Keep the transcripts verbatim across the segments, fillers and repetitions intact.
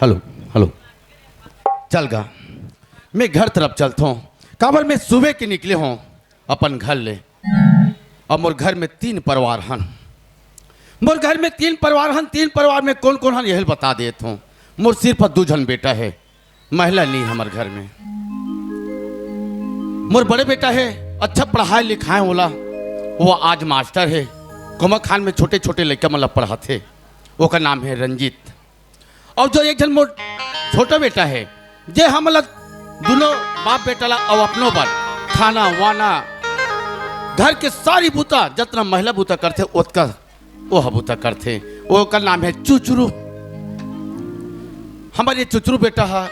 Hello, hello. चल गा, मैं घर तरफ चलत हों, काबर मैं सुबह के निकले हों अपन घर ले। अब मोर घर में तीन परिवार हन, मोर घर में तीन परिवार हन। तीन परिवार में कौन कौन हन, यही बता देत हों। मोर सिर्फ दू झन बेटा हे, महिला नहीं हमर घर में। मोर बड़े बेटा हे, अच्छा पढ़ाए लिखाए वाला, वो आज मास्टर हे, कोमा खान में छोटे छोटे लइका मन ला पढ़ाथे। ओकर नाम हे रंजीत। और जो एक झन मोर छोटा बेटा हे, जे हमला दुनों बाप बेटा ला अउ अपनो बर खाना वाना, घर के सारी बूता, जतना महिला बूता करथे, ओतका ओह बूता करथे। ओकर नाम हे चुचरू। हमर ये चुचरू बेटा ह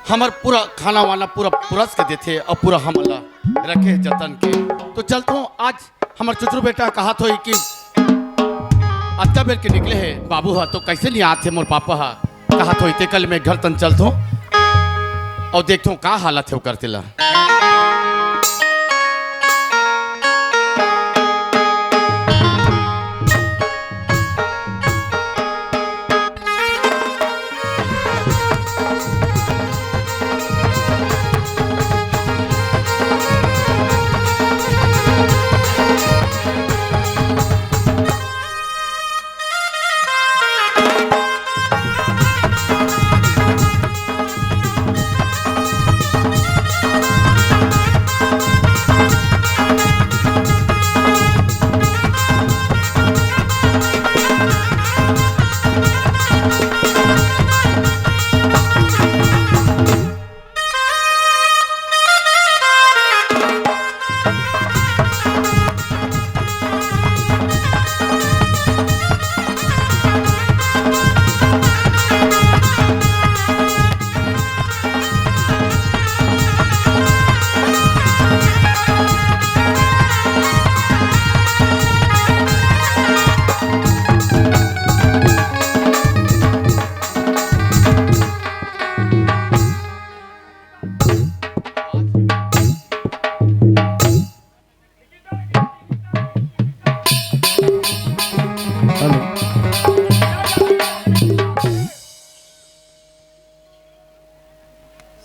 हमर पूरा खाना वाना पूरा पुरस के देथे अउ पूरा हमला रखे जतन के। तो चलत हों, आज हमर चुचरू बेटा कहत होही कि अतका बेर के निकले हे बाबू ह, तो कैसे नहीं आथे मोर पापा ह, कहत होही। तेकर ले मैं घर तन चलत हों अउ देखत हों का हालत हे ओकर तेला।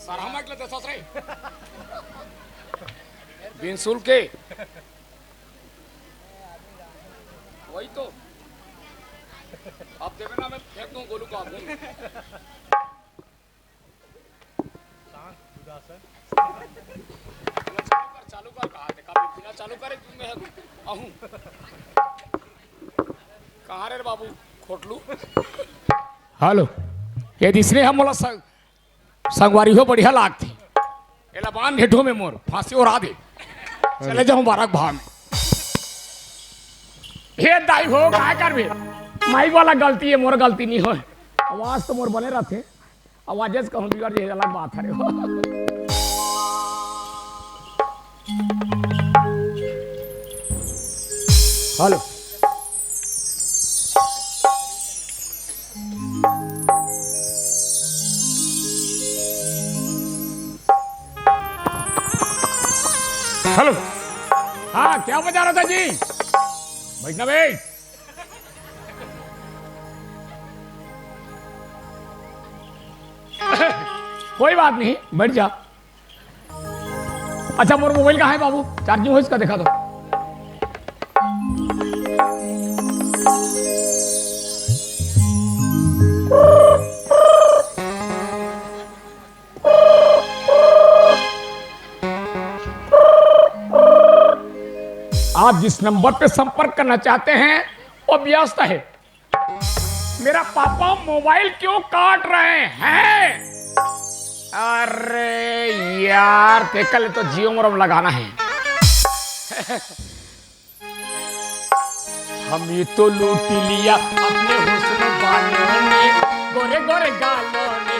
सरहा माइक ला दे सासरे। बिन सुल के। वही तो। अब देवे ना, मैं फेंक दूं गोलू को, आप नहीं। चालू कर, चालू कर, कहा देखा, बिना चालू करे क्यों मैं हूँ? अहूँ। कहाँ रे बाबू, खोटलू? हेलो, ये दिसने हम बोला स-, संगवारी हो, बढ़िया लागथे। एला बांध घेठो में मोर, फांसी ओढ़ा दे। चले जाऊं बारात भाव में। हे दाई हो, काय करबे? माइक वाला गलती हे, मोर गलती नहीं होय। आवाज तो मोर बने रहथे। आवाज से कहूं बिगड़ जाए, अलग बात हरे। हेलो। हेलो। हाँ, क्या बजा रहा था जी? बैठना बे। कोई बात नहीं, बैठ जा। अच्छा, मोर मोबाइल कहाँ है बाबू? चार्जिंग हो इसका, दिखा दो। आप जिस नंबर पे संपर्क करना चाहते हैं, वो व्यस्त है। मेरा पापा मोबाइल क्यों काट रहे हैं? अरे यार, तेकर ले तो जियो मोरम लगाना है। हम ये तो लूट लिया अपने हुस्न वालों ने, गोरे गोरे गालों ने,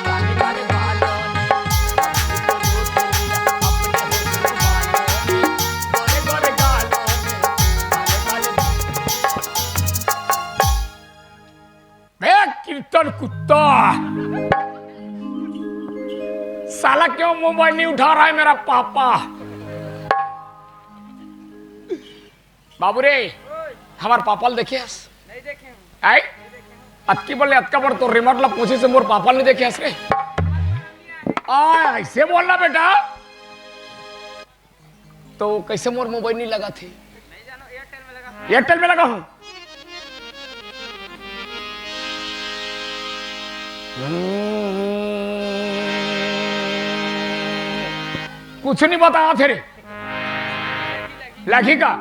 काले काले बालों ने। हम ये तो लूट लिया अपने हुस्न वालों ने, गोरे गोरे गालों ने, काले काले बे कीर्तन कुत्ता, साला क्यों मोबाइल नहीं उठा रहा है मेरा पापा? बाबू रे, हमार पापा ल देखे हस? नहीं देखे हूँ। आय? अतकी बड़ ले अतका बड़ तो रिमोट ला पूछे से मोर पापा ने देखे हस रे। आ, ऐसे बोलना बेटा। तो कैसे मोर मोबाइल नहीं लगा थे? एयरटेल में लगा हूँ। कुछ नहीं बताया थे रे। लगी का?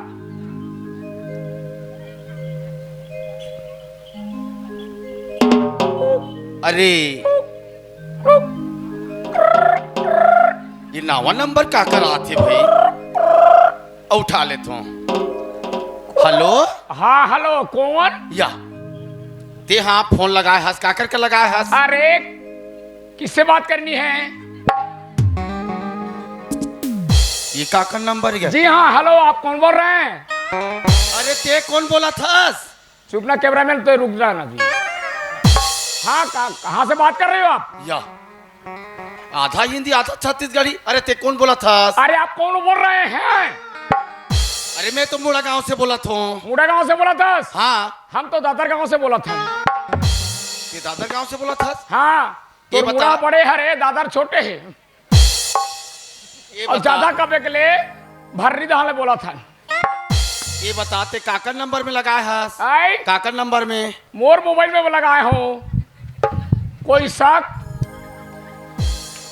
अरे, ये नावा नंबर का करात हे भाई? अउ उठा लेथों। हेलो? हाँ, हेलो, कौन? या, ते हाँ फोन लगाए हस, काकर के लगाए हस? अरे, किससे बात करनी है? ये काकर नंबर हे? जी हाँ, हेलो, आप कौन बोल रहे हैं? अरे, ते कौन बोलत हस? चुप ना, कैमरामैन, तो रुक जाना जी। हाँ, कहाँ से बात कर रहे हो आप? या, आधा हिंदी, आधा छत्तीसगढ़ी। अरे, ते कौन बोलत हस? अरे, आप कौन बोल रहे हैं? अरे, मैं तो मुड़ागांव से बोलत हूँ। मुड़ागांव से बोलत हस? हाँ। हम तो दादर गांव से बोलत हन। ये दादर गांव से बोलत हस? हाँ। ये तो बता। मुड़ा बड़े हरे, दादर छोटे हे। ये अउ बता। ज्यादा कबे के ले भर्री दहा ले बोलत हन। ये बता, ते काकर नंबर में लगाए हस? आय? काकर नंबर में? मोर मोबाइल में लगाए हूँ। कोई शक?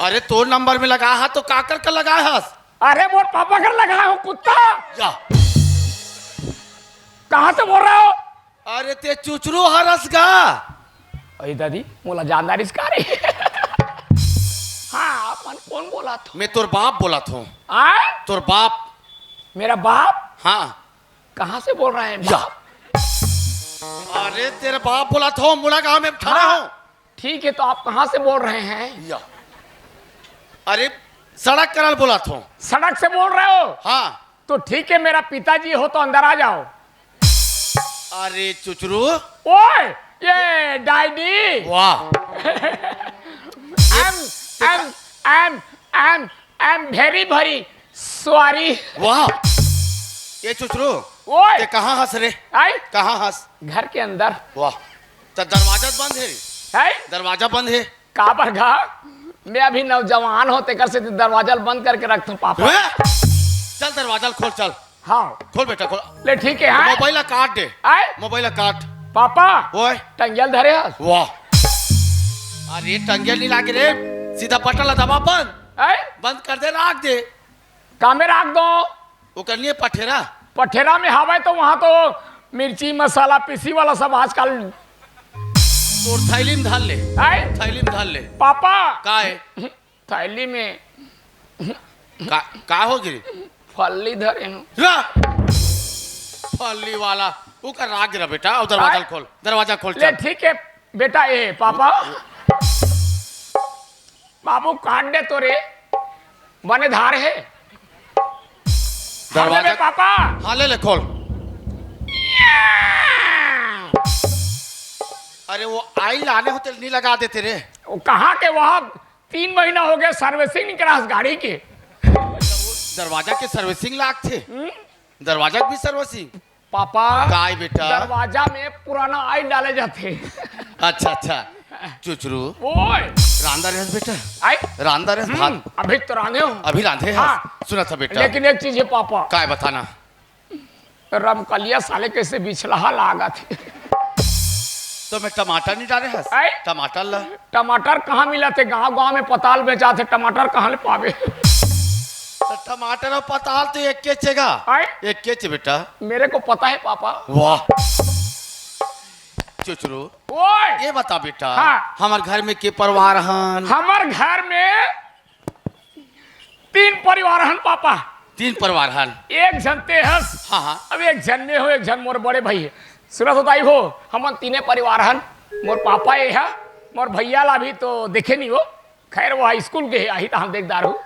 अरे, तोर नंबर में लगाए हस तो काकर का लगाए हस? अरे, मोर पापा कर लगाए हूँ, कुत्ता। जा। कहाँ से बोल रहे हो? अरे, ते चुचरू हरस गा। अरे दादी, मोला जानदार इसका रे। हाँ, अपन कौन बोलत हो? मैं तोर बाप बोलत हूँ। आ? तोर बाप। मेरा बाप? हाँ। कहाँ से बोल रहे हैं या। बाप? अरे, तेरा बाप बोलत हूँ, मुड़ागांव में खड़ा हाँ। हूँ। ठीक है, तो आप कहाँ से बोल रहे हैं? या। अरे, सड़क करल बोलत हूँ। सड़क से बोल रहे हो? हाँ। तो ठीक है, मेरा पिताजी हो तो अंदर आ जाओ। अरे चुचरू। ओए, ये डैडी। वाह। I'm, I'm, I'm, I'm, I'm very, very sorry। वाह। ये चुचरू। ओए। ते कहाँ हस रे? आई? कहाँ हस? घर के अंदर। वाह। तो दरवाजा बंद हे रे? आई? दरवाजा बंद हे? काबर गा? मैं अभी नौजवान हूँ, तेकर से दरवाजा ल बंद करके रखथूं, पापा। हैं? चल, दरवाजा ल खोल, चल। हाँ। खोल बेटा, खोल। ले, ठीक है, हाँ? मोबाइल ला काट दे। आय? मोबाइल ला काट। पापा, ओए। टंगिया ल धरे हस? वाह। अरे, टंगिया नहीं लागे रे, सीधा बटन ला दबा, बंद। आय? बंद कर दे, राख दे। का में राख दो? ओकर लिए पठेरा? पठेरा में हवय तो वहाँ तो मिर्ची, मसाला, पीसी वाला सब आजकल। तोर थैली में धर ले। आय? थैली में धर ले। पापा। का है? थैली में। का, का हो गिरी? फल्ली धरे हूँ। रा! फल्ली वाला। ओकर राख गिरा बेटा, अउ दरवाजा आय? खोल। दरवाजा खोल, ले, चल। ठीक है बेटा, ए पापा। बाबू काट दे तो रे, बने धार है। दरवाजा। हाँ, ले बे पापा। हाँ, ले, ले, खोल। अरे, वो आइल लाने होते, नहीं लगा देते रे। वो कहाँ के, वहाँ तीन महीना हो गया, सर्विसिंग नहीं करा गाड़ी के। दरवाजा के सर्विसिंग लागथे। हम्म? दरवाजा के भी सर्विसिंग? पापा, काय बेटा? दरवाजा में पुराना आइल डाले जाथे। अच्छा, अच्छा। चुचरू। ओए। रांधा रहस बेटा। आई? रांधा रहस हम्म, भात। अभी तो रांधे हूँ। अभी रांधे हस? हाँ। सुनत हस बेटा। लेकिन एक चीज है पापा। काय बताना? रमकलिया साले कैसे बिछलहा लागत हे। तो मैं टमाटर नहीं डाले हस? आई? टमाटर ला। टमाटर कहाँ मिलथे? गांव गांव में पताल बेचाथे, टमाटर कहाँ ले पाबे? तो टमाटर अउ पताल तो एकेच हे गा। आय? एकेच हे बेटा। मेरे को पता है पापा। वाह। चुचरू। ओए! ये बता बेटा, हाँ। हमर घर में के परिवार हन? हमर घर में तीन परिवार हन पापा। तीन परिवार हन? एक झन ते हस। हाँ, हाँ। अब एक झन में हो, एक झन मोर बड़े भाई हे। सुनत हो दाई हो, हमन तीने परिवार हन। मोर पापा ये हे, मोर भैया ला अभी तो देखे नहीं हो। खैर, वो हाई स्कूल के हे, आही त हम देख डारहू।